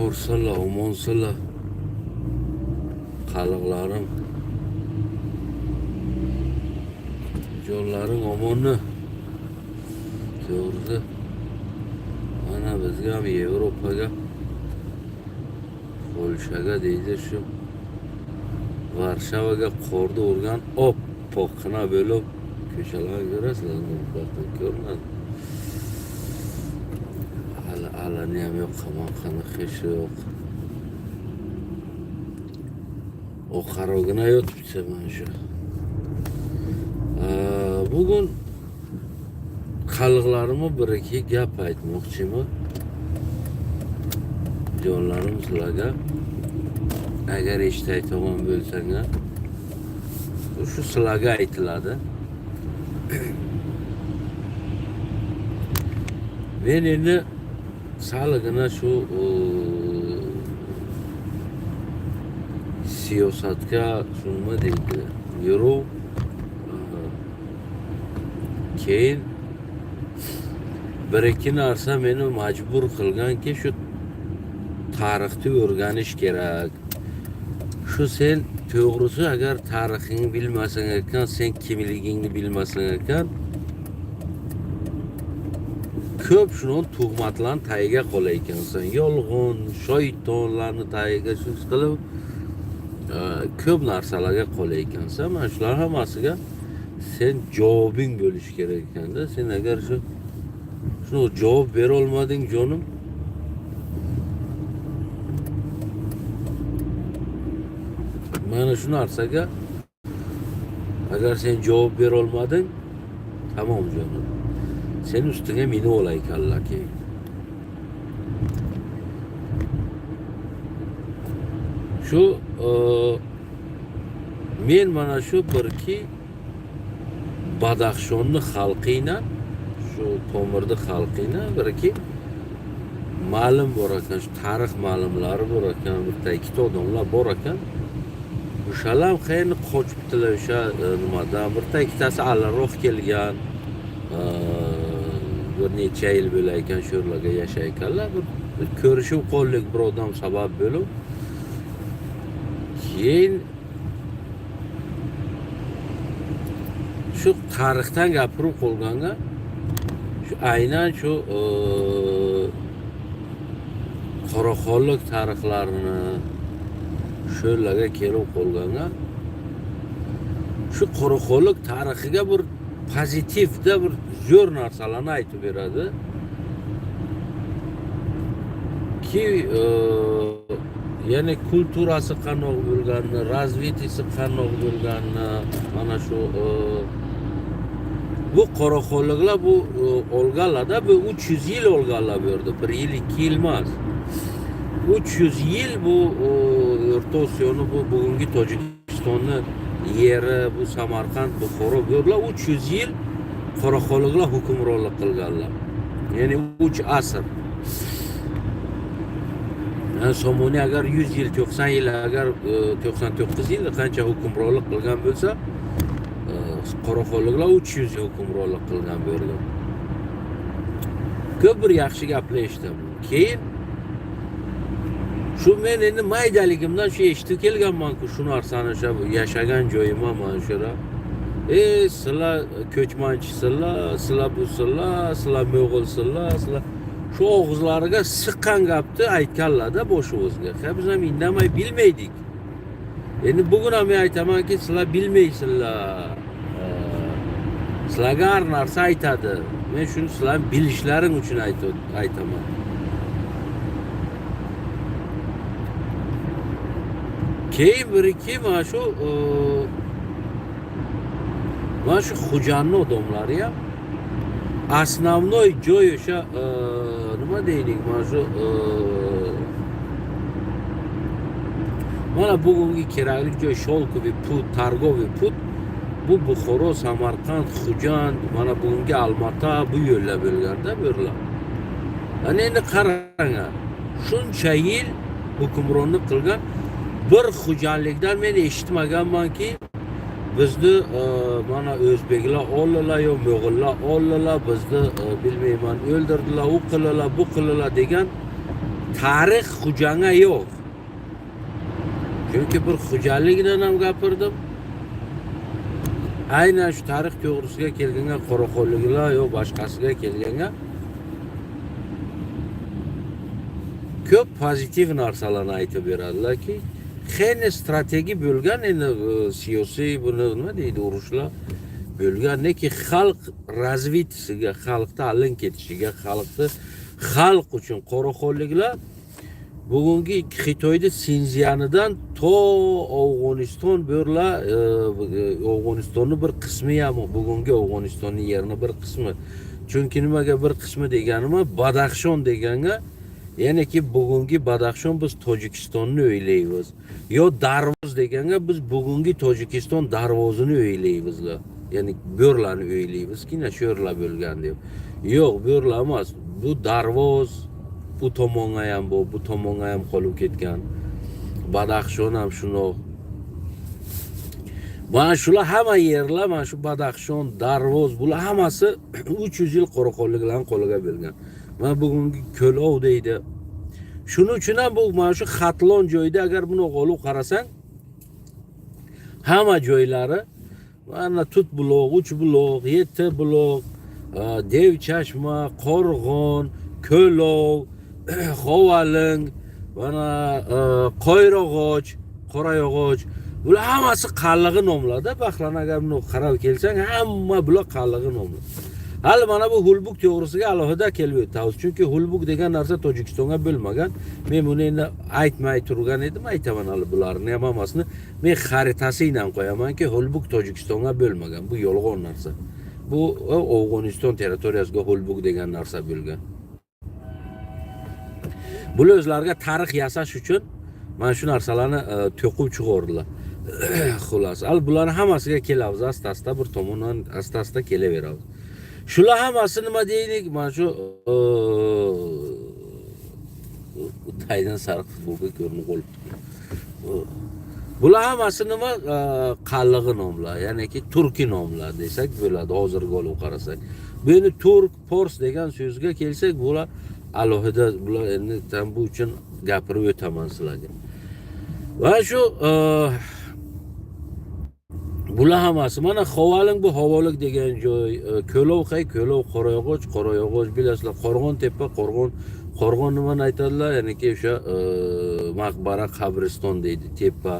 Zo'rsizlar, omonsizlar. Qaliqlarim. Jonlaring omonmi? To'g'risi, mana bizga ham Yevropaga, Polshaga deydi shu Varshavaga qorni urgan oppoqqina bo'lib ko'chalarni ko'rasizlar, ko'rinadi. Hali alani ham yo'q, qamoqxona hech yo'q. Oqarogina yotibdi mana shu. Bugun xalqlarimga bir ikki gap aytmoqchiman. Jonlarim sizlarga agar eshitayotgan bo'lsanglar, shu sizlarga aytiladi. Men endi salgina shu siyosatga shu nima deydi, yuruv keyin bir ikki narsa meni majbur qilganki shu tarixni o'rganish kerak. Shu sen to'g'risi agar tarixingni bilmasang ekan, sen kimligingni bilmasang ekan, ko'p shuni tuhmatlarni tagiga qolar ekansan. Yolg'on, shaytonlarni tagiga shu qilib ko'p narsalarga qolar ekansan. Mana shular hammasiga sen javobing bo'lishi kerak ekanda. Sen agar shu shuni javob bera olmading jonim, mana shu narsaga agar sen javob bera olmading, tamom jonim. Seni ustingga minib olar ekanlar keyin. Shu men mana shu birki Badaxshonni xalqiyla, shu Pomirni xalqiyla birki ma'lum bor ekan, shu tarix ma'lumlari bor ekan, bitta ikkita odamlar bor ekan. O'shalar ham qayerni qochibdilar o'sha nimadan, bitta ikkitasi alliroq kelgan, bir necha yil bo'lar ekan shu yerlarga yashar ekanlar. Bir ko'rishib qoldik bir odam sabab bo'lib. Keyin shu tarixdan gapirib qolganga shu aynan shu Qoraxonlik tarixlarini shu yerlarga kelib qolganga shu Qoraxonlik tarixiga bir pozitivda bir zo'r narsalarni aytib beradi. Ki ya'ni kulturasi qandoq bo'lganini, развитиеsi qandoq bo'lganini, mana shu bu Qoraxonliklar bu olganlarda bu 300 yil olganlar bu yerda. 1 yil, 2 yil emas. 300 yil bu O'rta Osiyoni, bu bugungi Tojikistonni yeri, bu Samarqand, Buxoro bu yerlar 300 yil Qoraxonliklar hukmronlik qilganlar. Ya'ni 3 asr. Yani Somoni agar 100 yil, 90 yil agar 99 yil qancha hukmronlik qilgan bo'lsa, Qoraxonliklar 300 yil hukmronlik qilgan bu yerda. Ko'p bir yaxshi gaplar eshitaman. Keyin shu men endi maydaligimdan shu eshitib kelganman-ku shu narsani o'sha yashagan joyim ham mana shu yerda. Sizlar ko'chmanchisizlar, sizlar busizlar, sizlar mo'g'ulsizlar, sizlar shu og'izlariga siqqan gapni aytganlar-da boshimizga. Ha, biz ham indamay bilmaydik. Endi bugun ham men aytamanki, sizlar bilmaysizlar. Sizlarga har narsa aytadi. Men shuni sizlarning bilishlaring uchun aytaman. Keyin bir ikki mana shu mana shu Xo'jandni odamlari ham основной joy o'sha nima deylik mana shu mana bugungi kerakli joy Sholkoviy put, Targoviy put bu Buxoro, Samarqand, Xo'jand, mana bugungi Almata bu yo'llar bo'lganda bu yerlar. Ana endi qarang, shuncha yil hukmronlik qilgan bir xo'jalikdan men eshitmaganmanki bizni mana o'zbeklar oldilar yo mo'g'ullar oldilar bizni bilmayman o'ldirdilar, u qildilar, bu qildilar degan Tarix Xo'janga yo'q. Chunki bir xo'jalikdan ham gapirdim. Aynan shu tarix to'g'risiga kelganga, qoraxonliklar yo boshqasiga kelganga ko'p pozitiv narsalarni aytib beradilarki, xeyli strategiya bo'lgan, endi siyosiy buni nima deydi, urushlar bo'lgan, lekin xalq развитиesiga, xalqni alin ketishiga, xalqni xalq uchun qoraxonliklar bugungi Xitoyda Sinziyanidan to Afg'oniston bo'rla, Afg'onistonni bir qismi ham, bugungi Afg'onistonning yerini bir qismi. Chunki nimaga bir qismi deganimi, Badaxshon deganga, ya'niki bugungi Badaxshon biz Tojikistonni o'ylaymiz. Yo Darvoz deganga biz bugungi Tojikiston Darvozini o'ylaymiz. Ya'ni bo'rlarni o'ylaymizki, shu yerlar bo'lgan deb. Yo'q, bo'rlar emas. Bu Darvoz bu tomonga ham, bu tomonga ham qolib ketgan. Badaxshon ham shundoq. Mana shular hamma yerlar, mana shu Badaxshon, Darvoz, bular hammasi 300 yil qoraxonliklarning qo'liga bo'lgan. Mana bugungi Ko'lov deydi. Shuning uchun ham bu mana shu Xatlon joyida agar buni olib qarasang, hamma joylari mana Tut buloq, Uch buloq, Yetti buloq, Devchashma, Qo'rg'on, Ko'lov, Xovaling, mana Qoyrog'och, Qorayog'och, bular hammasi qallig'i nomlarda. Baxlan agar buni qarab kelsang, hamma bular qallig'i nomlar. Hali mana bu Hulbuk to'g'risiga alohida kelib o'tamiz. Chunki Hulbuk degan narsa Tojikistonga bo'lmagan. Men buni endi aytmay turgan edim, aytaman hali bularni ham hammasini. Men xaritasi bilan qo'yamanki, Hulbuk Tojikistonga bo'lmagan. Bu yolg'on narsa. Bu Afg'oniston territoriyasiga Hulbuk degan narsa bo'lgan. Bular o'zlariga tarix yasash uchun mana shu narsalarni to'qib chiqardilar. Xullas, al bularni hammasiga kelamiz, asta-asta bir tomondan asta-asta kelaveramiz. Shular hammasi nima deylik, mana shu taydan sariq futbolka ko'rinib qolibdi. Bular hammasi nima, qallig'i nomlar, ya'niki turkiy nomlar desak bo'ladi hozirgi olib qarasak. Bu endi turk, pors degan so'zga kelsak, bular alohida, bular endi tam bu uchun gapirib o'taman sizlarga. Va shu bular hammasi mana Xovaling, bu Havolik degan joy, Ko'lov qay, Ko'lov, Qorayog'och, Qorayog'och bilasizlar, Qo'rg'on tepa, Qo'rg'on, Qo'rg'on nimani aytadilar, ya'niki o'sha maqbara, qabriston deydi, tepa.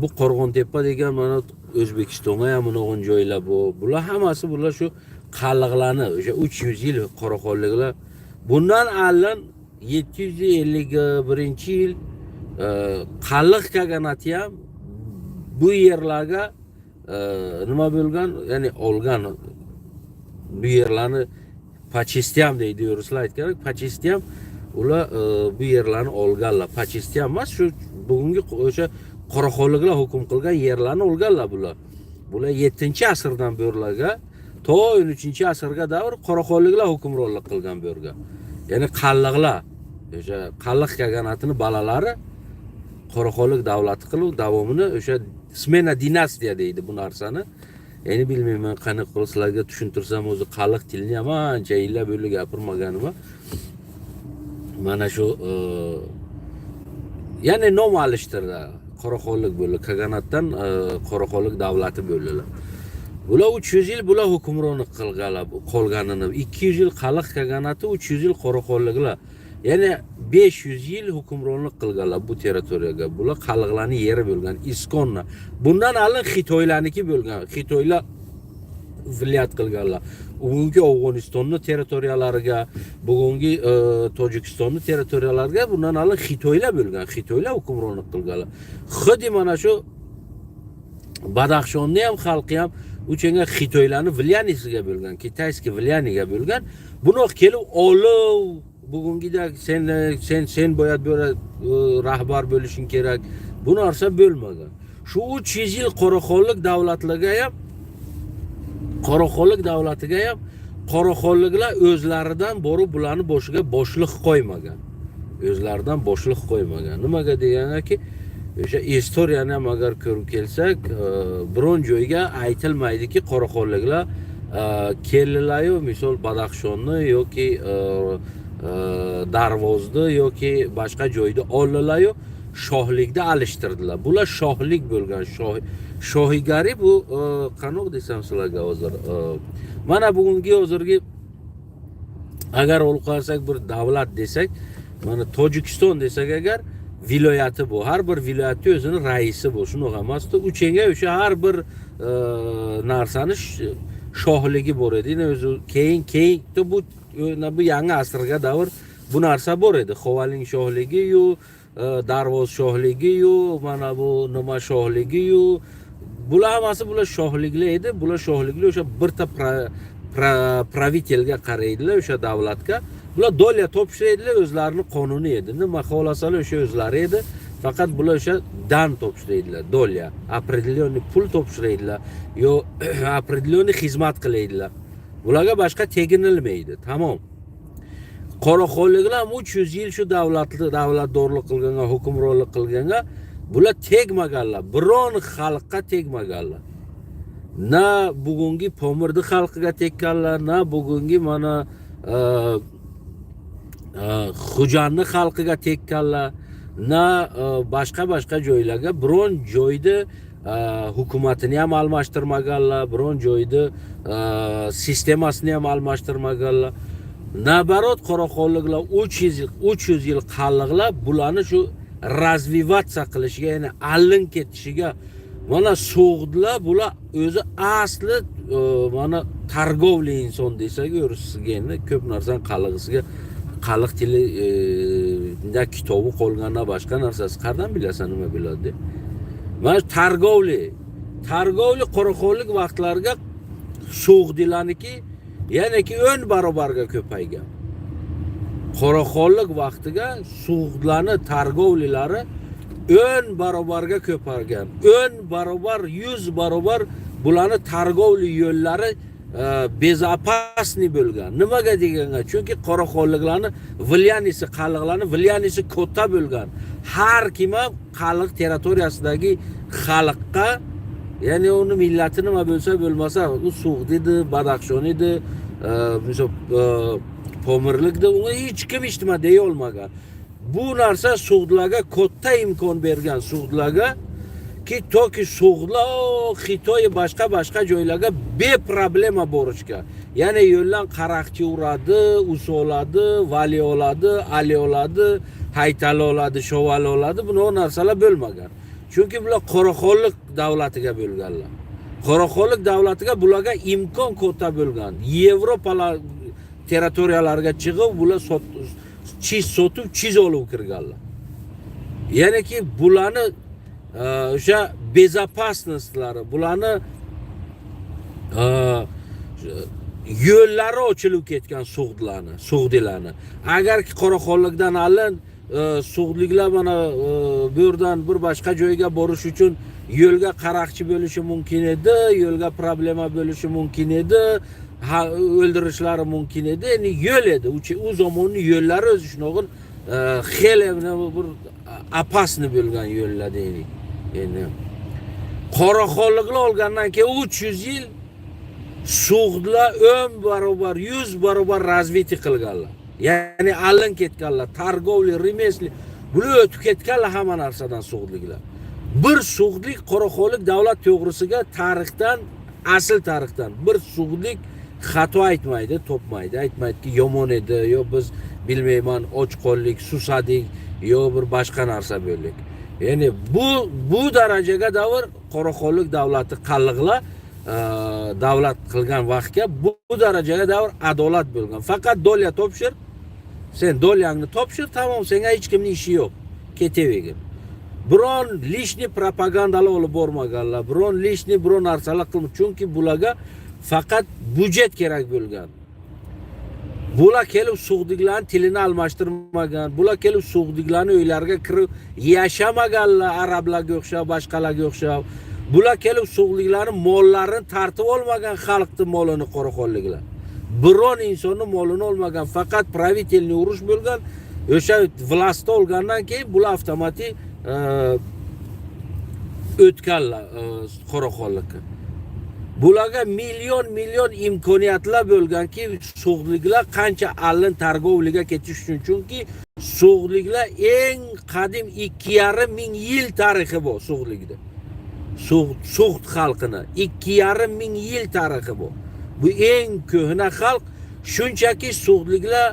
Bu Qo'rg'on tepa degan mana O'zbekistonga ham unaqa joylar bu. Bular hammasi bular shu qalliqlarni o'sha 300 yil qoraxonliklar. Bundan oldin 751-yil qalliq kaganati ham bu yerlarga nima bo'lgan, ya'ni olgan bu yerlarni по частям deydi ruslar aytgan, по частям ular bu yerlarni olganlar. По частям emas, shu bugungi o'sha qoraxonliklar hukm qilgan yerlarni olganlar bular. Bular 7-asrdan bu yerlarga to 13-asrga davr qoraxonliklar hukmronlik qilgan bu yerga. Ya'ni qalliqlar, o'sha qalliq kaganatini bolalari qoraxonlik davlati qilib davomini o'sha смена династия deydi bu narsani. Endi bilmayman qanaqa qilib sizlarga tushuntirsam, o'zi qalliq tilini ham ancha yillar bo'ldi gapirmaganima. Mana shu ya'ni nom alishtirdi. Qoraxonlik bo'ldi, kaganatdan qoraxonlik davlati bo'ldilar. Bular 300 yil bular hukmronlik qilganlar, qolganini 200 yil qalliq kaganati, 300 yil qoraxonliklar. Ya'ni 500 yil hukmronlik qilganlar bu territoriyaga. Bular qalliqlarning yeri bo'lgan, исконно. Bundan oldin Xitoylarniki bo'lgan. Xitoylar влиять qilganlar. Bugungi Afg'onistonning territoriyalariga, bugungi Tojikistonning territoriyalariga bundan oldin Xitoylar bo'lgan. Xitoylar hukmronlik qilganlar. Xuddi mana shu Badaxshonni ham xalqi ham uchunga Xitoylarni влияние siga bo'lgan, китайский влияние ga bo'lgan. Buni kelib olib bugungida sen boyat böyle rahbar bo'lishing kerak. Bu narsa bo'lmagan. Shu 300 yil qoraxonlik davlatlarga ham, qoraxonlik davlatiga ham qoraxonliklar o'zlaridan borib bularni boshiga boshliq qo'ymagan. O'zlaridan boshliq qo'ymagan. Nimaga degandaki, o'sha история ni ham agar ko'rib kelsak, biron joyga aytilmaydiki qoraxonliklar keldilar-yu, misol Badaxshonni yoki Darvozni yoki boshqa joyda oldilar-yu, shohlikda alishtirdilar. Bular shohlik bo'lgan. Shohigari bu qanoq desam sizlarga hozir, mana bugungi hozirgi agar olib qarasak, bir davlat desak, mana Tojikiston desak agar, viloyati bu, har bir viloyatni o'zini raisi bu, shunaqa emasda? Uchenga o'sha har bir narsani shohligi bor edi. Endi o'zi keyin bu yangi asrga davr bu narsa bor edi. Xovaling shohligiyu, Darvoz shohligiyu, mana bu nima shohligiyu, bular hammasi, bular shohliklar edi. Bular shohliklar o'sha birta правитель ga qaraydilar, o'sha davlatga. Bular доля topshiradilar, o'zlarini qonuni edi, nima xohlasalar o'sha o'zlari edi. Faqat bular o'sha дань topshiradilar, доля, определенный pul topshiradilar yo определенный xizmat qiladilar. Bularga boshqa teginilmaydi, tamom. Qoraxonliklar ham 300 yil shu davlatli davlatdorlik qilganga, hukmronlik qilganga, bular tegmaganlar, biron xalqqa tegmaganlar. Na bugungi Pomirni xalqiga tekkanlar, na bugungi mana Xo'janni xalqiga tekkanlar, na boshqa boshqa joylarga. Biron joyda hukumatini ham almashtirmaganlar, biron joyda sistemasini ham almashtirmaganlar. Наоборот, qoraxonliklar 300 yil, 300 yil qalliqlar bularni shu развиваться qilishiga, ya'ni allin ketishiga. Mana so'g'dlar, bular o'zi asli mana торговый inson desak, o'risiga endi ko'p narsani qallig'isiga, qalliq tili na kitobi qolgan, na boshqa narsasi, qayerdan bilasan nima biladi deb. Mana торговый qoraxonlik vaqtlariga so'g'dilarniki yanaki 10 barobarga ko'paygan. Qoraxonlik vaqtiga sug'dlarni торговля lari 10 barobarga ko'paygan, 10 barobar, 100 barobar. Bularni торговый yo'llari безопасный bo'lgan. Nimaga deganga, chunki qoraxonliklarni влияние si, qalliqlarni влияние si katta bo'lgan. Har kim ham qalliq territoriyasidagi xalqqa, ya'ni uni millati nima bo'lsa bo'lmasa, u Sug'd edi, Badaxshon edi, misol Pomirlik edi, unga hech kim hech nima deya olmagan. Bu narsa sug'dlarga katta imkon bergan, sug'dlarga ki toki sug'dlar Xitoy, boshqa boshqa joylarga беспроблема borishga. Ya'ni yo'ldan qaroqchi uradi, us oladi, vali oladi, ali oladi, haytali oladi, shovali oladi, bunaqa narsalar bo'lmagan. Chunki bular qoraxonlik davlatiga bo'lganlar. Qoraxonlik davlatiga bularga imkon katta bo'lgan. Yevropalar territoriyalariga chiqib, bular chiz sotib, chiz olib kirganlar. Ya'niki bularni o'sha безопасность lari, bularni yo'llari ochilib ketgan sug'dlarni, sug'dilarni. Agarki qoraxonlikdan alin sug'dliklar mana bu yerdan bir boshqa joyga borish uchun yo'lga qaroqchi bo'lishi mumkin edi, yo'lga problema bo'lishi mumkin edi, ha, o'ldirishlari mumkin edi. Endi yo'l edi, u zamonni yo'llari o'zi shunaqa xeli bir опасный bo'lgan yo'llar deylik. Endi qoraxonliklar olgandan keyin 300 yil sug'dlar 10 barobar, 100 barobar развитие qilganlar, ya'ni allin ketganlar. Торговли, ремесли, bular o'tib ketganlar hamma narsadan sug'dliklar. Bir sug'dlik qoraxonlik davlat to'g'risiga tarixdan, asl tarixdan bir sug'dlik xato aytmaydi, topmaydi, aytmaydiki yomon edi yo biz bilmayman och qoldik, susadik yo bir boshqa narsa bo'ldik. Ya'ni bu darajaga davr qoraxonlik davlati qalliqlar davlat qilgan vaqtga bu darajaga davr adolat bo'lgan. Faqat доля topshir, sen доля ngni topshir, tamom, senga hech kimning ishi yo'q, ketavergin. Biron лишний propagandalar olib bormaganlar, biron лишний biron narsalar qilma, chunki bularga faqat byudjet kerak bo'lgan. Bular kelib sug'diklarni tilini almashtirmagan, bular kelib sug'diklarni uylariga kirib yashamaganlar arablarga o'xshab, boshqalarga o'xshab. Bular kelib sug'diklarni mollarini tortib olmagan, xalqni molini. Qoraxonliklar biron insonni molini olmagan. Faqat правительный urush bo'lgan. O'sha власть ni olgandan keyin bular avtomatik o'tganlar qoraxonlikka. Bularga million million imkoniyatlar bo'lganki, so'g'dliklar qancha allin торговля ga ketish uchun, chunki so'g'dliklar eng qadim 2,5 ming yil tarixi bor so'g'dlikda. So'g'd xalqini 2,5 ming yil tarixi bor. Bu eng ko'hna xalq, shunchaki so'g'dliklar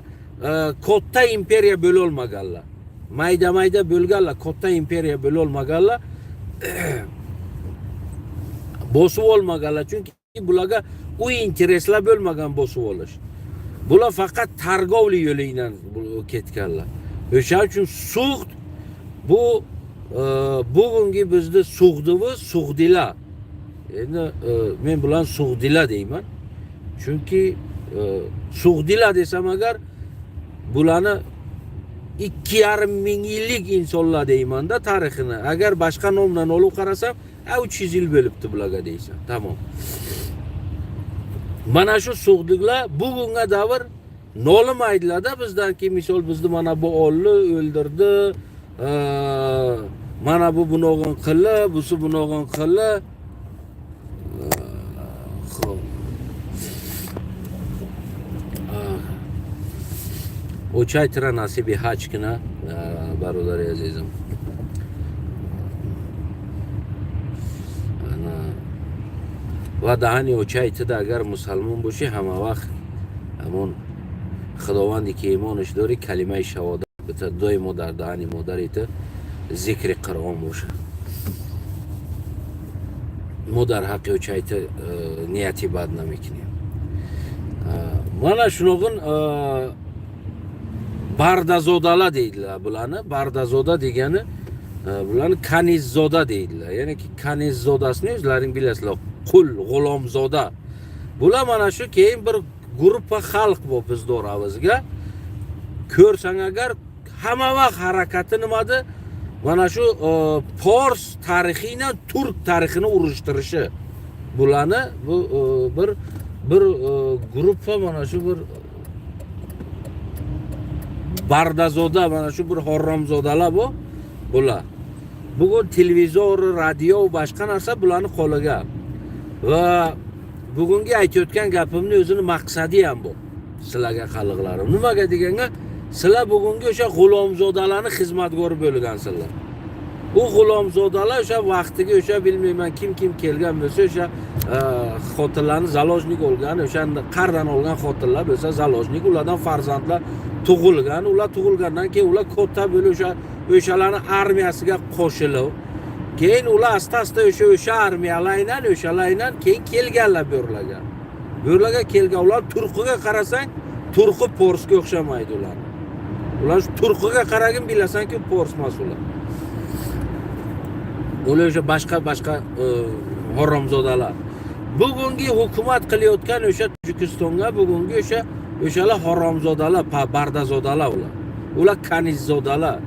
katta imperiya bo'lolmaganlar. Mayda mayda bo'lganlar, katta imperiya bo'lolmaganlar. Bosib olmaganlar, chunki bularga u интерес lar bo'lmagan bosib olish. Bular faqat торговля yo'li bilan ketganlar. O'sha uchun So'g'd bu bugungi bizni So'g'dimiz, So'g'dilar. Endi men bularni So'g'dilar deyman. Chunki So'g'dilar desam agar, bularni 2,5 ming yillik insonlar deymanda tarixini. Agar boshqa nomdan olib qarasam, a 300 yil bo'libdi bularga deysan. Tamom. Mana shu so'g'dliklar bugunga davr nolimaydilarda bizdanki, misol, bizni mana bu olli o'ldirdi, mana bu bunog'in qildi, busi bunog'in qildi. Xo'p. Очайтра насиби ҳаҷ кина, бародари азизам. Ана ва даҳани очайтида, агар мусалмон бошӣ, ҳама вақт ҳамон худованде ки имонаш дорӣ, калимаи шаҳодат бита, доимо дар даҳани модари ту зикри Қуръон бошад. Мо дар ҳаққи очайти нияти бад намекунем. Mana shunog'in bardazodala deydilar bularni. Bardazoda degani bularni kanizzoda deydilar, ya'niki kanizzodasini o'zlaring bilasizlar, qul, g'ulomzoda bular. Mana shu keyin bir gruppa xalq bu bizni oramizga ko'rsang agar, hamma vaqt harakati nimada? Mana shu fors tarixi bilan turk tarixini urushtirishi bularni. Bu bir gruppa, mana shu bir bardazoda, mana shu bir haromzodalar bu. Bular bugun televizor, radio, boshqa narsa bularni qo'liga. Va bugungi aytayotgan gapimni o'zini maqsadi ham bu sizlarga, qalliqlarim. Nimaga deganga, sizlar bugungi o'sha g'ulomzodalarni xizmatkori bo'lgansizlar. U g'ulomzodalar o'sha vaqtiga, o'sha bilmayman, kim kim kelgan bo'lsa, o'sha xotinlarni заложник olgan, o'shanda qardan olgan xotinlar bo'lsa заложник, ulardan farzandlar tug'ilgan. Ular tug'ilgandan keyin ular katta bo'lib, o'shalarni armiyasiga qo'shilib, keyin ular asta asta o'sha armiyalar, o'shalar keyin kelganlar bu yerlarga. Bu yerlarga kelgan ular turqiga qarasang, turqi porsga o'xshamaydi ular. Ular shu turqiga qaragin, bilasanki, pors emas ular. Ular o'sha boshqa boshqa haromzodalar. Bugungi hukumat qilayotgan o'sha Tojikistonga bugungi o'shalar haromzodalar, bardazodalar ular. Ular kanizzodalar.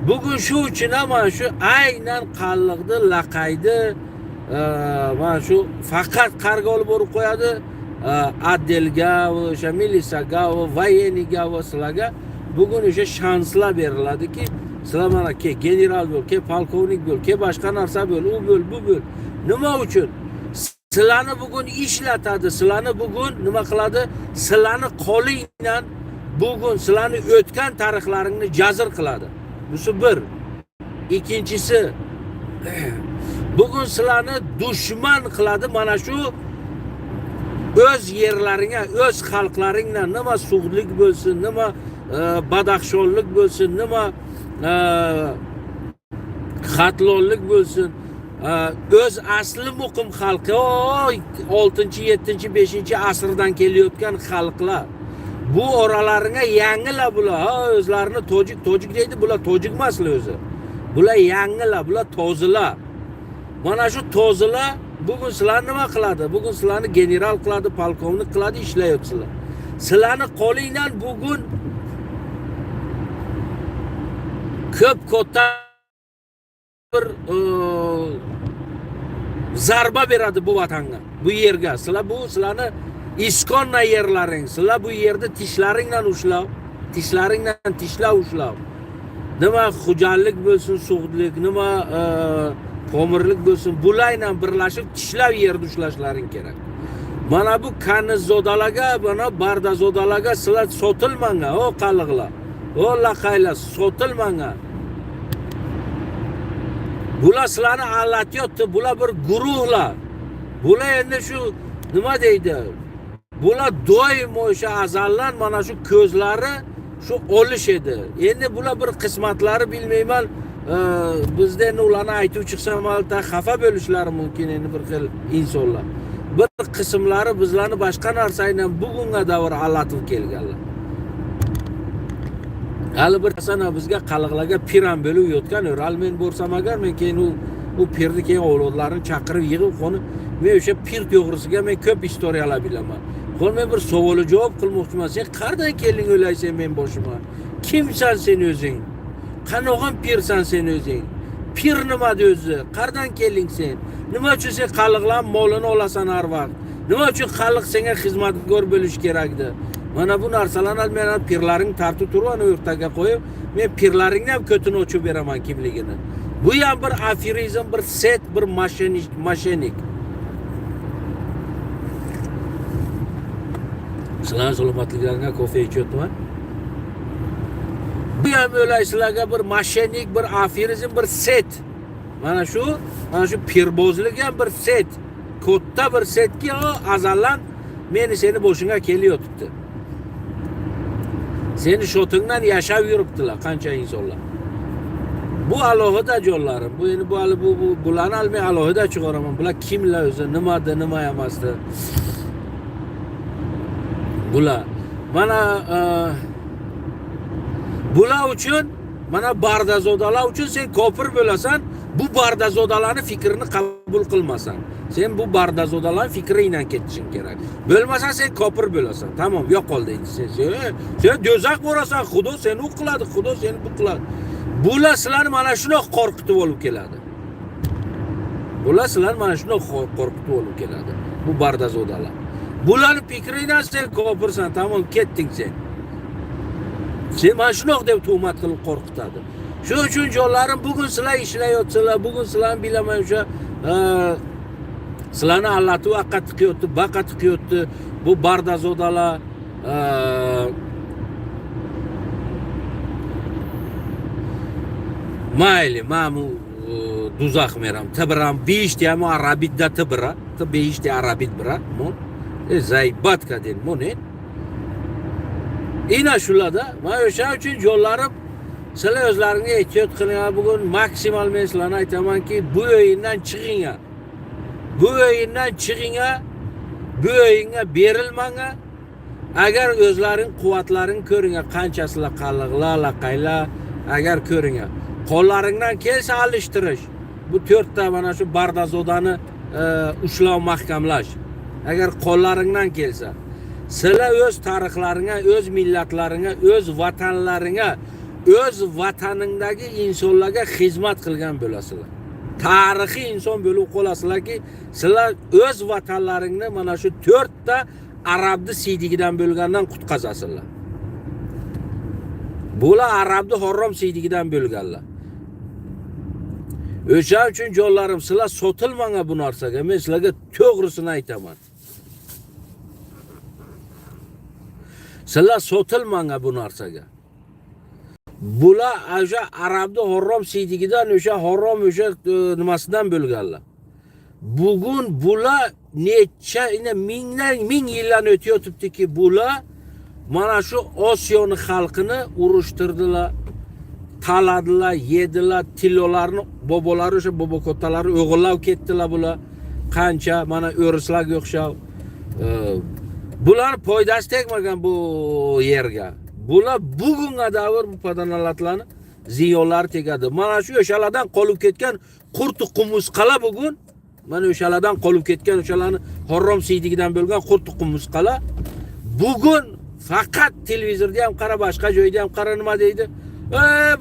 Bugun shu uchun ham mana shu aynan qalliqni, laqayni mana shu faqat qarga olib borib qo'yadi, отдел ga, o'sha milisaga, военный ga va sizlarga bugun o'sha shanslar beriladiki, sizlar mana ke general bo'l, ke polkovnik bo'l, ke boshqa narsa bo'l, u bo'l, bu bo'l. Nima uchun? Sizlarni bugun ishlatadi, sizlarni bugun nima qiladi? Sizlarni qo'lingdan bugun sizlarni o'tgan tarixlaringni jazir qiladi. Busi bir. Ikkinchisi, bugun sizlarni dushman qiladi mana shu o'z yerlaringga, o'z xalqlaringdan, nima sug'dlik bo'lsin, nima badaxshonlik bo'lsin, nima xatlonlik bo'lsin, o'z asli muqim xalqi, oltinchi, yettinchi, beshinchi asrdan kelayotgan xalqlar. Bu oralaringga yangilar bular, ha, o'zlarini tojik tojik deydi, bular tojik emaslar o'zi. Bular yangilar, bular tozilar. Mana shu tozilar bugun sizlarni nima qiladi? Bugun sizlarni general qiladi, polkovnik qiladi, ishlayapsizlar. Sizlarni qo'lingdan bugun ko'p katta bir zarba beradi bu vatanga, bu yerga. Sizlar, bu sizlarni исконно yerlaring. Sizlar bu yerda tishlaringdan ushlab, tishlaringdan tishlab ushlab. Nima xo'jalik bo'lsin, sug'dlik, nima Qo'mirlik bo'lsin, bular bilan birlashib tishlab yerda ushlashlaring kerak. Mana bu kanizzodalarga, mana bardazodalarga sizlar sotilmanglar, o qalliqlar. O laqaylar, sotilmanglar. Bular sizlarni aldatyapti, bular bir guruhlar. Bular endi shu nima deydi? Bular doimo o'sha azaldan mana shu ko'zlari shu olish edi. Endi bular bir qismatlari bilmayman. Bizda endi ularni aytib chiqsam albatta xafa bo'lishlari mumkin endi bir xil insonlar. Bir qismlari bizlarni boshqa narsa bilan bugunga davr allatib kelganlar. Hali bir sana bizga qalliqlarga piram bo'lib yotgan, hali men borsam agar men keyin u pirni keyin avlodlarini chaqirib yig'ib qoni men o'sha pir to'g'risiga men ko'p istoriyalar bilaman. Qo'l men bir savol javob qilmoqchiman. Sen qayerdan kelding o'laysan men boshima? Kimsan sen o'zing? Qanog'an pirsan sen o'zing? Pir nima o'zi? Qayerdan kelding sen? Nima uchun sen qalliqlar molini olasan har vaqt? Nima uchun qalliq senga xizmatkor bo'lish kerakdi? Mana bu narsalarni men pirlaring tartib turib ana o'rtaga qo'yib, men pirlaringni ham ko'tini ochib beraman kimligini. Bu ham bir aferizm, bir set, bir moshennik. Sizlarning salomatliklaringga kofe ichyapman. Bu ham o'laysizlarga bir moshennik, bir aferizm, bir set. Mana shu pirbozlik ham bir set. Katta bir setki azaldan meni seni boshingga kelyotibdi. Seni shotingdan yashab yuribdilar qancha insonlar. Bu alohida jonlarim. Bu endi bu hali bu bularni men alohida chiqaraman. Bular kimlar o'zi, nimada, nima emasdi. Bular mana bular uchun mana bardazodalar uchun sen kofir bo'lasan, bu bardazodalarning fikrini qabul qilmasan. Sen bu bardazodalarning fikri bilan ketishing kerak. Bo'lmasa sen kofir bo'lasan. Tamom, yo'qol deydi. Sen do'zax borasan, Xudo seni u qiladi, Xudo seni bu qiladi. Bular sizlarni mana shundoq qo'rqitib olib keladi. Bular sizlarni mana shundoq qo'rqitib olib keladi. Bu bardazodalar. Bularning fikridan sen kofirsan, tamom ketding sen. Sen mana shundoq deb tuhmat qilib qo'rqitadi. Shuning uchun jonlarim, bugun sizlar ishlayotsalar, bugun sizlarni bilaman o'sha sizlarni allatib aqqa tiqyapti, baqa tiqyapti. Bu bardazodalar mayli, men bu do'zax meram. Tibram beshta ham arabidda tibra, beshta arabid bira, mon. Zaybat kadin, mon. Ina shularda, mana o'sha uchun jonlarim, sizlar o'zlaringga ehtiyot qilinglar. Bugun maksimal men sizlarni aytamanki, bu o'yindan chiqinglar. Bu o'yindan chiqinglar. Bu o'yinga berilmanglar. Agar o'zlaring quvvatlaring ko'ringlar, qancha sizlar qalliqlar, laqaylar, agar ko'ringlar. Qo'llaringdan kelsa alishtirish. Bu to'rtta mana shu bardazodani ushlab mahkamlash. Agar qo'llaringdan kelsa, sizlar o'z tarixlaringga, o'z millatlaringga, o'z vatanlaringga, o'z vataningdagi insonlarga xizmat qilgan bo'lasizlar. Tarixiy inson bo'lib qolasizlarki, sizlar o'z vatanlaringni mana shu to'rtta arabni siydigidan bo'lgandan qutqazasizlar. Bular arabni harom siydigidan bo'lganlar. O'sha uchun jonlarim, sizlar sotilmanglar bu narsaga. Men sizlarga to'g'risini aytaman. Sizlar sotilmanglar bu narsaga. Bular o'sha arabni harom siydigidan, o'sha harom o'sha nimasidan bo'lganlar. Bugun bular necha mingdan ming yildan o'tayotibdiki, bular mana shu Osiyoni xalqini urushtirdilar, taladilar, yedilar, tillolarni bobolari o'sha bobo kattalari o'g'irlab ketdilar bular. Qancha mana o'rislarga o'xshab bular foydasi tegmagan bu yerga. Bular bugunga davr bu padanalatlarni ziyonlari tegadi. Mana shu o'shalardan qolib ketgan qurt qumursqalar bugun mana o'shalardan qolib ketgan o'shalarni harom siydigidan bo'lgan qurt qumursqalar bugun faqat televizorda ham qara, boshqa joyda ham qara, nima deydi?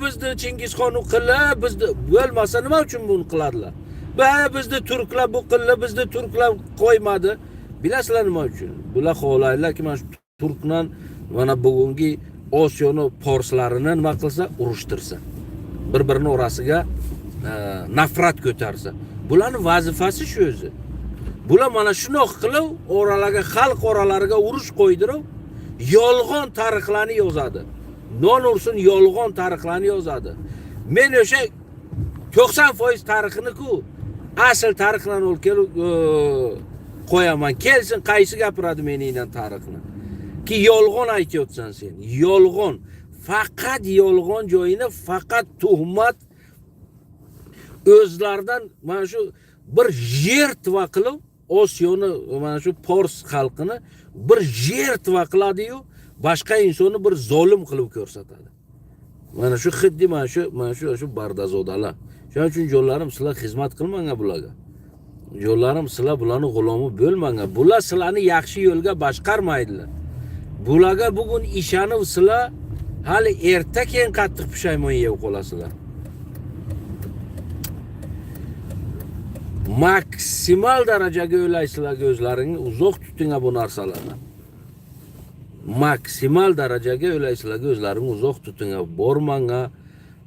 Bizni Chingizxon u qildi, bizni bo'lmasa nima uchun buni qiladilar? Bizni turklar bu qildi, bizni turklar qo'ymadi. Bilasizlar nima uchun? Bular xohlaydilarki, mana shu turkdan mana bugungi Osiyoni porslarini nima qilsa, urushtirsa. Bir-birini orasiga nafrat ko'tarsa. Bularning vazifasi shu o'zi. Bular mana shundoq qilib oralarga, xalq oralariga urush qo'ydirib, yolg'on tarixlarni yozadi. Non ursin, yolg'on tarixlarni yozadi. Men o'sha 90% tarixini-ku asl tarixlarni olib kelib qo'yaman. Kelsin, qaysi gapiradi meningdan tarixni? Ki yolg'on aytyapsan sen. Yolg'on. Faqat yolg'on joyini, faqat tuhmat o'zlaridan mana shu bir jertva qilib Osiyoni, mana shu fors xalqini bir jertva qiladi-yu, boshqa insonni bir zolim qilib ko'rsatadi. Mana shu xuddi mana shu bardazodalar. Shuning uchun jonlarim, sizlar xizmat qilmanglar bularga. Jonlarim, sizlar bularni g'ulomi bo'lmanglar. Bular sizlarni yaxshi yo'lga boshqarmaydilar. Bularga bugun ishonib sizlar hali erta keyin qattiq pushaymon yeb qolasizlar. Maksimal darajaga o'ylaysizlar, o'zlaringni uzoq tutinglar bu narsalardan. Maksimal darajaga o'ylaysizlar, o'zlaringni uzoq tutinglar. Bormanglar,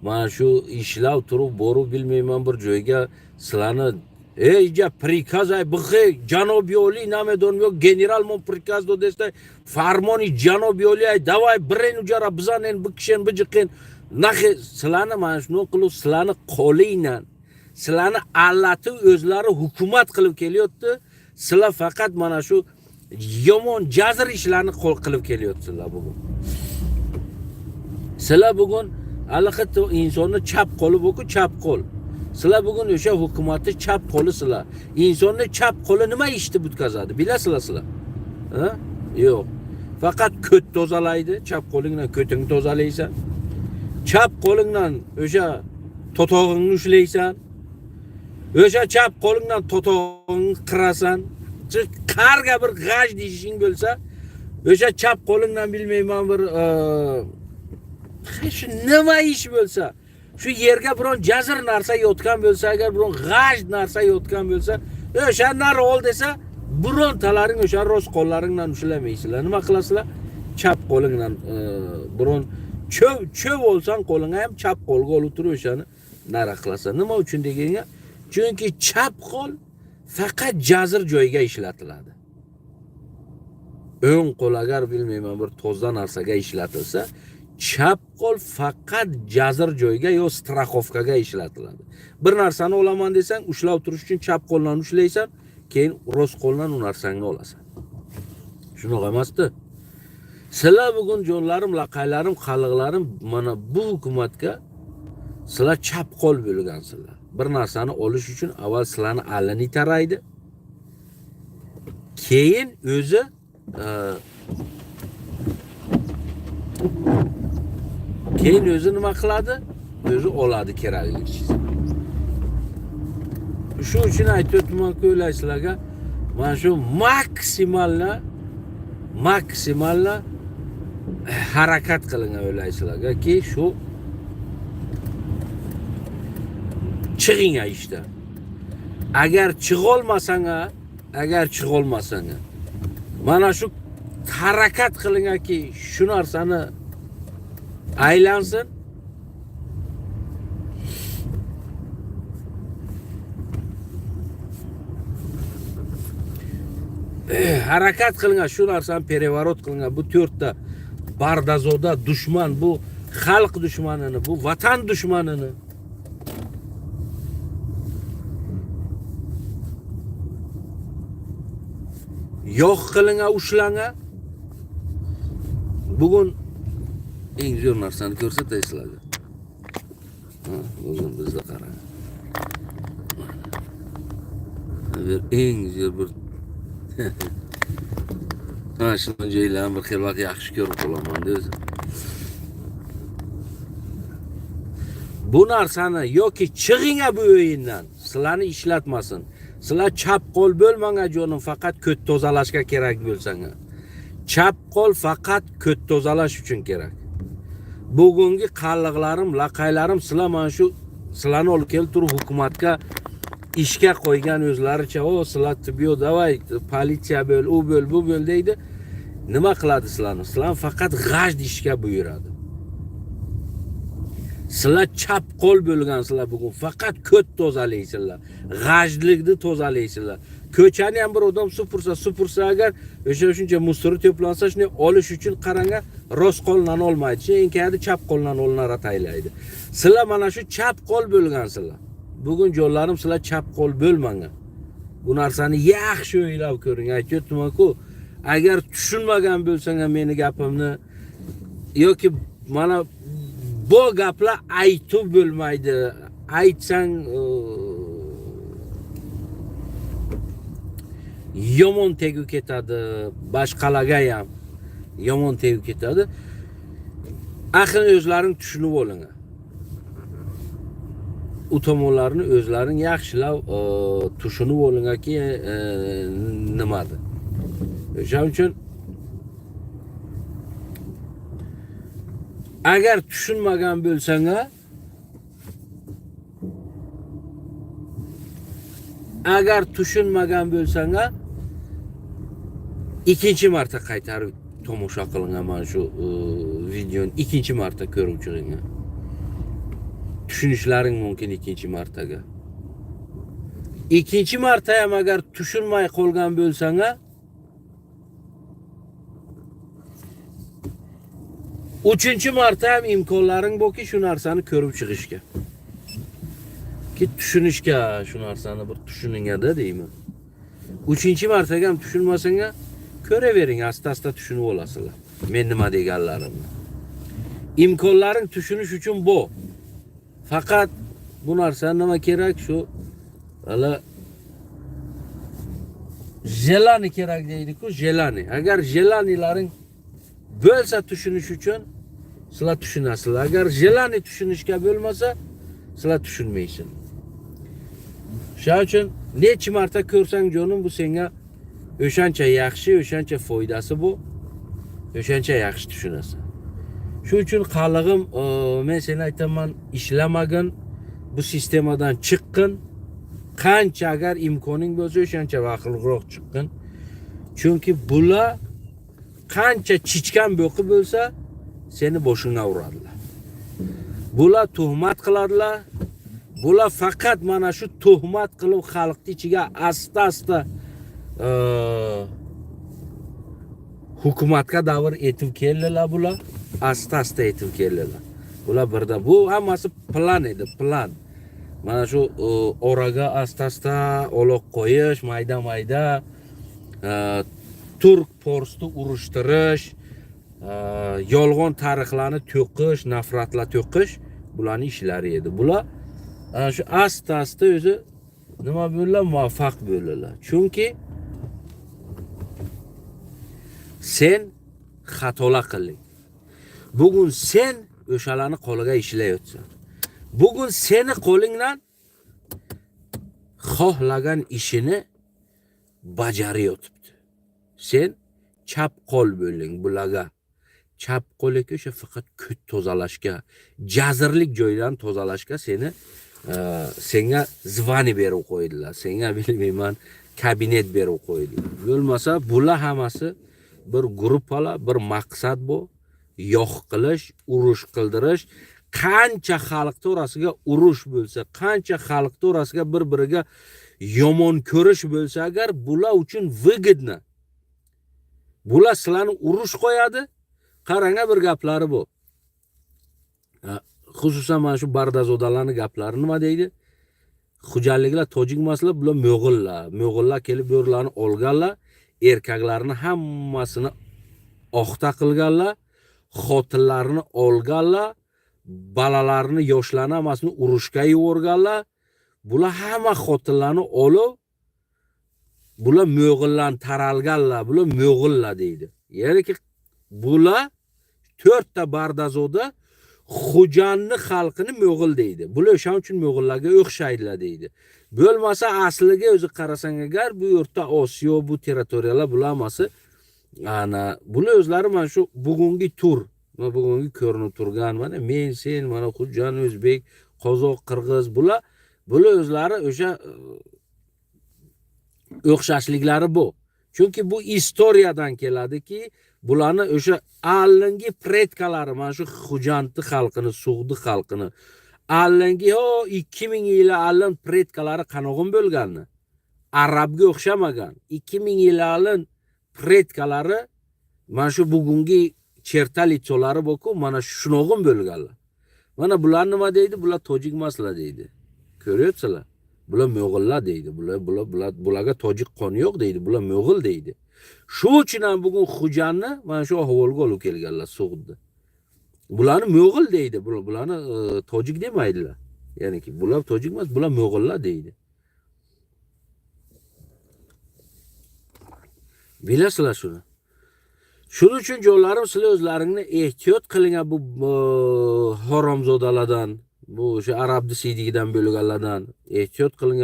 mana shu ishlab turib borib bilmayman bir joyga sizlarni ey ja prikaz ay bixi janob yoli namedon yo general mon prikaz do desa farmoni janob yoli ay davay biren ujara bizanen bikishen bijiqin naxi sizlarni mana shuni qilib sizlarni qo'lingdan sizlarni allatib o'zlari hukumat qilib kelyapti. Sizlar faqat mana shu yomon jazir ishlarni qo'l qilib kelyapsizlar bugun. Sizlar bugun allaqatda insonni chap qo'li bu-ku, chap qo'l. Sizlar bugun o'sha hukumatni chap qo'li sizlar. Insonni chap qo'li nima ishni bitkazadi? Bilasizlar sizlar? Ha? Yo'q. Faqat ko't tozalaydi. Chap qo'lingdan ko'tingni tozalaysan. Chap qo'lingdan o'sha totog'ingni ushlaysan. O'sha chap qo'lingdan totog'ingni qirasan. Qarga bir g'aj deyishing bo'lsa, o'sha chap qo'lingdan bilmayman bir shu nima ish bo'lsa, shu yerga biron jazir narsa yotgan bo'lsa, agar biron g'aj narsa yotgan bo'lsa, o'sha nari ol desa, birontalaring o'sha rost qo'llaringdan ushlamaysizlar. Nima qilasizlar? Chap qo'lingdan biron cho'v olsang qo'lingga ham chap qo'lga olib turib o'shani nari qilasan. Nima uchun deganga? Chunki chap qo'l faqat jazir joyga ishlatiladi. O'ng qo'l agar bilmayman bir toza narsaga ishlatilsa, chap qo'l faqat jazir joyga yo straxovkaga ishlatiladi. Bir narsani olaman desang, ushlab turish uchun chap qo'ldan ushlaysan, keyin rost qo'ldan u narsangni olasan. Shunaqa emasdi. Sizlar bugun jonlarim, laqaylarim, xalqlarim mana bu hukumatga sizlar chap qo'l bo'lgansizlar. Bir narsani olish uchun avval sizlarni alini taraydi. Keyin o'zi keyin o'zi nima qiladi? O'zi oladi kerakli. Shu uchun aytyapman-ku sizlarga, mana shu maksimalni harakat qiling o'ylaysizlarga-ki shu chig'ing ishdan. Agar chig'olmasang, mana shu harakat qilingaki shu narsani aylansin. Harakat qilingan shu narsani perevorot qilingan bu to'rtta bardazoda dushman, bu xalq dushmanini, bu vatan dushmanini yo'q qilingan, ushlangan. Bugun eng zo'r narsani ko'rsatay sizlarga. Bugun bizda qarang. Bir eng zo'r bir ha, shuni joylarni bir xil vaqt yaxshi ko'rib qolaman o'zi. Bu narsani yoki chig'inga bu o'yindan, sizlarni ishlatmasin. Sizlar chap qo'l bo'lmanga jonim, faqat ko't tozalashga kerak bo'lsang. Chap qo'l faqat ko't tozalash uchun kerak. Bugungi qalliqlarim, laqaylarim sizlar mana shu sizlarni olib kelib turib hukumatga ishga qo'ygan o'zlaricha, o sizlar tibbiyot, davay politsiya bo'l, u bo'l, bu bo'l deydi. Nima qiladi sizlarni? Sizlarni faqat g'ajd ishga buyuradi. Sizlar chap qo'l bo'lgansizlar bugun. Faqat ko't tozalaysizlar. G'ajlikni tozalaysizlar. Ko'chani ham bir odam supursa agar o'sha shuncha musori to'plansa, shuni olish uchun qaranga rost qo'ldan olmaydi. Enkayadi chap qo'ldan olinar ataylaydi. Sizlar mana shu chap qo'l bo'lgansizlar. Bugun jonlarim sizlar chap qo'l bo'lmagan. Bu narsani yaxshi o'ylab ko'ring. Aytyapman-ku, agar tushunmagan bo'lsang ham meni gapimni yoki mana bu gaplar aytib bo'lmaydi. Aytsang yomon tegib ketadi, boshqalarga ham yomon tegib ketadi. Axir o'zlaring tushunib olinglar. U tomonlarni o'zlaring yaxshilab tushunib olinglarki, nimadir. O'shaning uchun agar tushunmagan bo'lsang, agar tushunmagan bo'lsang, ikkinchi marta qaytarib tomosha qilingan mana shu videoni ikkinchi marta ko'rib chiqing. Tushunishlaring mumkin ikkinchi martaga. Ikkinchi marta ham agar tushunmay qolgan bo'lsang, uchinchi marta ham imkonlaring borki shu narsani ko'rib chiqishga. Ki tushunishga shu narsani bir tushuningada deyman. Uchinchi martaga ham tushunmasang, ko'ravering, asta-asta tushunib olasizlar. Men nima deganlarimni. Imkonlaring tushunish uchun bu. Faqat bu narsa nima kerak shu hali jelani kerak deydi-ku, jelani. Agar jelanilaring bo'lsa tushunish uchun sizlar tushunasizlar. Agar jelani tushunishga bo'lmasa, sizlar tushunmaysizlar. Shuning uchun necha marta ko'rsang jonim, bu senga o'shancha yaxshi, o'shancha foydasi bu. O'shancha yaxshi tushunasan. Shu uchun qalig'im, men seni aytaman, ishlamagin, bu sistemadan chiqqin. Qancha agar imkoning bo'lsa, o'shancha vaqtliroq chiqqin. Chunki bular qancha chichkan bo'qi bo'lsa, seni boshingga uradilar. Bular tuhmat qiladilar. Bular faqat mana shu tuhmat qilib xalqning ichiga asta-asta hukumatga davr etib keldilar bular. Asta-asta etib keldilar. Bular birda bu hammasi plan edi, plan. Mana shu oraga asta-asta oloq qo'yish, mayda-mayda turk forsni urushtirish, yolg'on tarixlarni to'qish, nafratlar to'qish bularning ishlari edi. Bular ana shu asta-asta o'zi nima bo'ldilar, muvaffaq bo'ldilar. Chunki sen xatolar qilding. Bugun sen o'shalarni qo'liga ishlayotsan. Bugun seni qo'lingdan xohlagan ishini bajarayotibdi. Sen chap qo'l bo'lding bularga. Chap qo'lga o'sha faqat ko't tozalashga, jazirlik joydan tozalashga seni senga zvani berib qo'ydilar. Senga bilmayman, kabinet berib qo'ydilar. Bo'lmasa bular hammasi bir gruppalar, bir maqsad bu. Yo'q qilish, urush qildirish. Qancha xalq orasiga urush bo'lsa, qancha xalq orasiga bir-biriga yomon ko'rish bo'lsa, agar bular uchun выгодно. Bular sizlarni urush qo'yadi. Qarang, bir gaplari bu. Xususan mana shu bardazodalarning gaplari nima deydi? Xo'jaliklar tojik emaslar, bular mo'g'ullar. Mo'g'ullar kelib bo'rlarni olganlar, erkaklarni hammasini oqta qilganlar, xotinlarni olganlar, bolalarni, yoshlarni hammasini urushga yuborganlar. Bular hamma xotinlarni olib, bular mo'g'ullar taralganlar, bular mo'g'ullar deydi. Ya'niki bular to'rtta bardazoda Xo'janni xalqini mo'g'ul deydi. Bular o'shaning uchun mo'g'ullarga o'xshaydilar deydi. Bo'lmasa asliga o'zi qarasang agar bu O'rta Osiyo, bu territoriyalar bular hammasi ana bular o'zlari mana shu bugungi tur, mana bugungi ko'rinib turgan mana men, sen, mana Xo'jan, o'zbek, qozoq, qirg'iz, bular o'zlari o'sha o'xshashliklari bu. Chunki bu istoriyadan keladiki, Bularni o'sha allingi предка lari mana shu Xo'jandni xalqini, Sug'di xalqini allingi o 2000 yil allin предка lari qanog'in bo'lganni? Arabga o'xshamagan. 2000 yil allin предка lari mana shu bugungi черта лицо lari boku mana shunog'in bo'lganlar. Mana bular nima deydi? Bular tojik emaslar deydi. Ko'ryapsizlar? Bular mo'g'illar deydi. Bularga tojik qoni yo'q deydi. Bular mo'g'il deydi. Shu uchun ham bugun Xo'janni mana shu ahvolga olib kelganlar Sug'dni. Bularni mo'g'il deydi. Bularni tojik demaydilar. Ya'niki bular tojik emas, bular mo'g'illar deydi. Bilasizlar shuni. Shuning uchun jonlarim, sizlar o'zlaringni ehtiyot qiling bu haromzodalardan, bu o'sha arabni siydigidan bo'lganlardan ehtiyot qiling.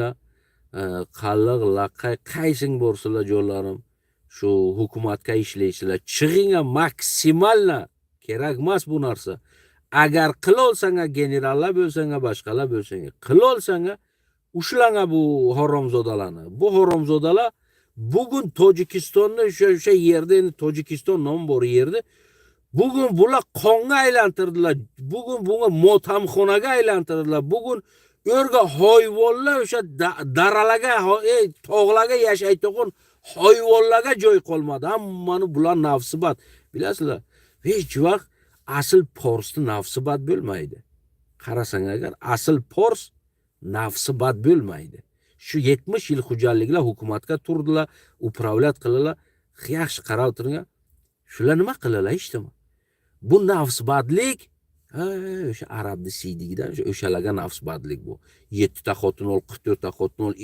Qalliq, laqay qaysing borsizlar jonlarim, shu hukumatga ishlaysizlar. Chig'ing maksimalna kerak emas bu narsa. Agar qila olsang, generallar bo'lsang, boshqalar bo'lsang, qila olsang, ushlang bu haromzodalarni. Bu haromzodalar bugun Tojikistonni o'sha yerda, endi Tojikiston nomi bor yerda bugun bular qonga aylantirdilar. Bugun bunga motamxonaga aylantirdilar. Bugun o'rga hayvonlar o'sha daralarga, tog'larga yashaydigan hayvonlarga joy qolmadi. Hammani bular nafsi bad. Bilasizlar, hech vaqt asl forsni nafsi bad bo'lmaydi. Qarasang agar asl fors nafsi bad bo'lmaydi. Shu 70 yil xo'jaliklar hukumatga turdilar, управлять qildilar. Yaxshi qarab turing. Shular nima qildilar eshitdimi? Bu nafsbadlik o'sha arabni siydigidan o'shalarga nafsbadlik bu. 7 ta xotin ol, 44 ta xotin ol,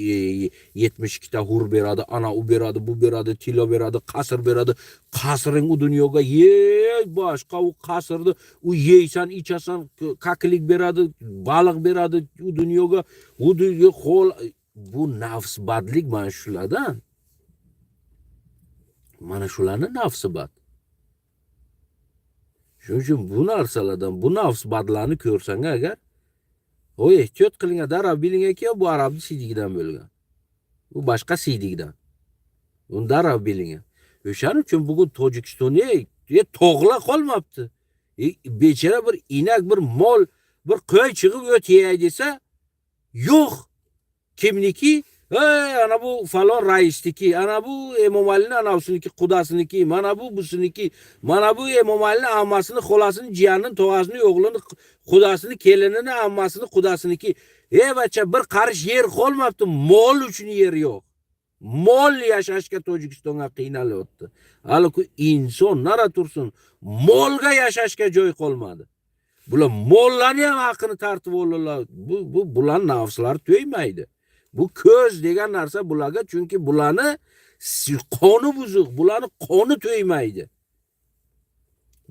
72 ta hur beradi, ana u beradi, bu beradi, tilo beradi, qasr beradi. Qasring u dunyoga boshqa u qasrni u yeysan, ichasan, kaklik beradi, baliq beradi u dunyoga, u dunyo qo'l. Bu nafsbadlik mana shulardan. Mana shularni nafsi bad. Shuning uchun bu narsalardan, bu nafsbadlarni ko'rsang agar, oy ehtiyot qiling, darrov bilingki, bu arabni siydigidan bo'lgan. Bu boshqa siydigidan. Uni darrov biling. O'shaning uchun bugun Tojikistonda tog'lar qolmabdi. Bechara bir inak, bir mol, bir qo'y chiqib o't yeyay desa, yo'q. Kimniki? Ana bu falon raisniki, ana bu Emomalining anavisiniki, qudasiniki, mana bu businiki, mana bu Emomalining ammasini, xolasini, jiyanini, tog'asini, o'g'lini, qudasini, kelinini, ammasini, qudasiniki. Bacha bir qarish yer qolmabdi, mol uchun yer yo'q. Mol yashashga Tojikistonga qiynalyapti. Hali inson nara tursin, molga yashashga joy qolmadi. Bular mollarni ham haqini tartib oldilar. Bu bular nafslari to'ymaydi. Bu ko'z degan narsa bularga, chunki bularni qoni buzuq, bularni qoni to'ymaydi.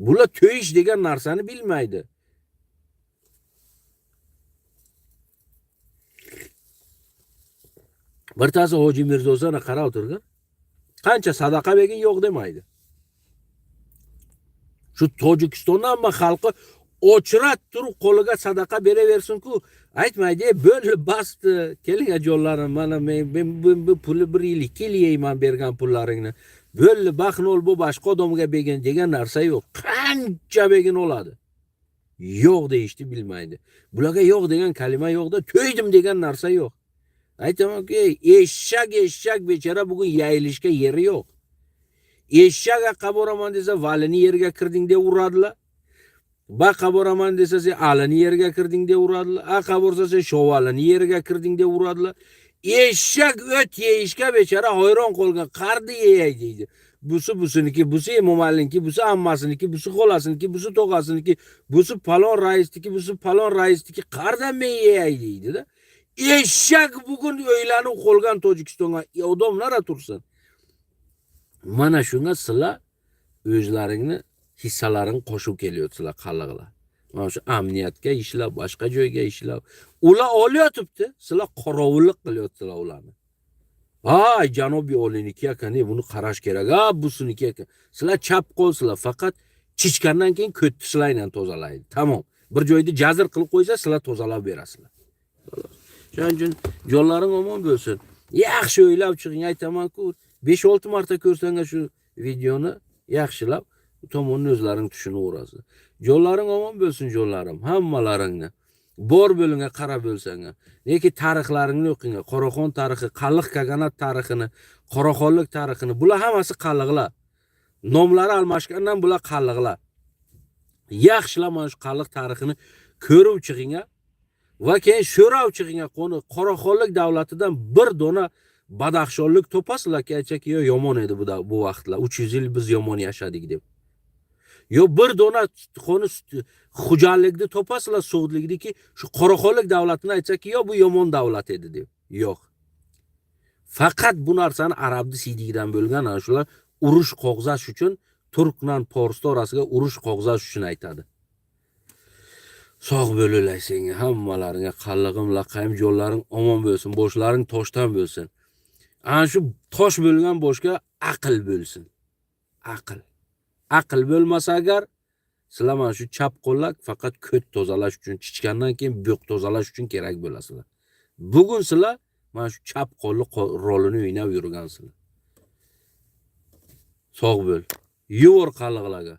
Bular to'yish degan narsani bilmaydi. Birtasi Hoji Mirzosini qarab o'tirgan. Qancha sadaqa bergin yo'q demaydi. Shu Tojikistonda hamma xalqi o'chirat turib qo'liga sadaqa beraversin-ku, aytmaydi, bo'ldi, bosdi, keling jonlarim, mana men bu pulni 1 yil 2 yil yeyman bergan pullaringni. Bo'ldi, baxnol bu boshqa odamga bergin degan narsa yo'q. Qancha bergin oladi. Yo'q deyishni bilmaydi. Bularga yo'q degan kalima yo'qda, to'ydim degan narsa yo'q. Aytamanki, eshak bechara bugun yayilishga yeri yo'q. Eshak aqqa boraman desa, valini yerga kirding deb uradilar. Baqa boraman desa, sen alini yerga kirding deb uradilar. Aqa borsa, sen shovalini yerga kirding deb uradilar. Eshak o't yeyishga bechara hayron qolgan, qardi yeyay deydi. Busi businiki, busi Emomaliniki, busi ammasiniki, busi xolasiniki, busi tog'asiniki, busi palon raisniki, busi palon raisniki, qardan men yeyay deydi-da. Eshak bugun o'ylanib qolgan Tojikistonga odam nara tursin. Mana shunga sizlar o'zlaringni hissalarini qo'shib kelyapsizlar qallig'lar. Mana shu amniyatga ishlab, boshqa joyga ishlab, ular olyotibdi, sizlar qorovullik qilyapsizlar ularni. Ay, Janobiy Oliniki ekan, buni qarash kerak. Ha, businiki ekan. Sizlar chap qo'lsizlar, faqat chichkandan keyin ko'tni sizlar tozalaydi. Tamom. Bir joyda jazir qilib qo'ysa, sizlar tozalab berasizlar. Shuning uchun jonlaring omon bo'lsin. Yaxshi o'ylab chiqing, aytaman-ku, 5-6 marta ko'rsangiz shu videoni yaxshilab U tomonni o'zlaring tushunaverasizlar. Yo'llaring omon bo'lsin, jo'llarim, hammalaringni. Bor bo'linga qarab bo'lsang. Neki tarixlaringni o'qing. Qoraxon tarixi, Qalliq Kaganat tarixini, Qoraxonlik tarixini. Bular hammasi qalliqlar. Nomlari almashgandan bular qalliqlar. Yaxshilab mana shu qalliq tarixini ko'rib chiqing va keyin so'rab chiqing. Qoraxonlik davlatidan bir dona badaxshonlik topasizlar, aytsak, yo yomon edi bu vaqtlar, 300 yil biz yomon yashadik deb. Yo bir dona qoni xo'jalikni topasizlar, So'g'dlikniki, shu Qoraxonlik davlatini aytsaki, yo bu yomon davlat edi deb. Yo'q. Faqat bu narsani arabni siydigidan bo'lgan ana shular urush qo'g'zash uchun, turk bilan forsni orasiga urush qo'g'zash uchun aytadi. Sog' bo'linglar senga hammalaringga, qallig'im, laqayim, jo'llaring omon bo'lsin, boshlaring toshdan bo'lsin. Ana shu tosh bo'lgan boshga aql bo'lsin. Aql. Aql bo'lmasa agar, sizlar mana shu chap qo'llak faqat ko't tozalash uchun, chichgandan keyin bo'q tozalash uchun kerak bo'lasizlar. Bugun sizlar mana shu chap qo'lni rolini o'ynab yurgansizlar. Sog' bo'l. Yuvor qalliqlarga.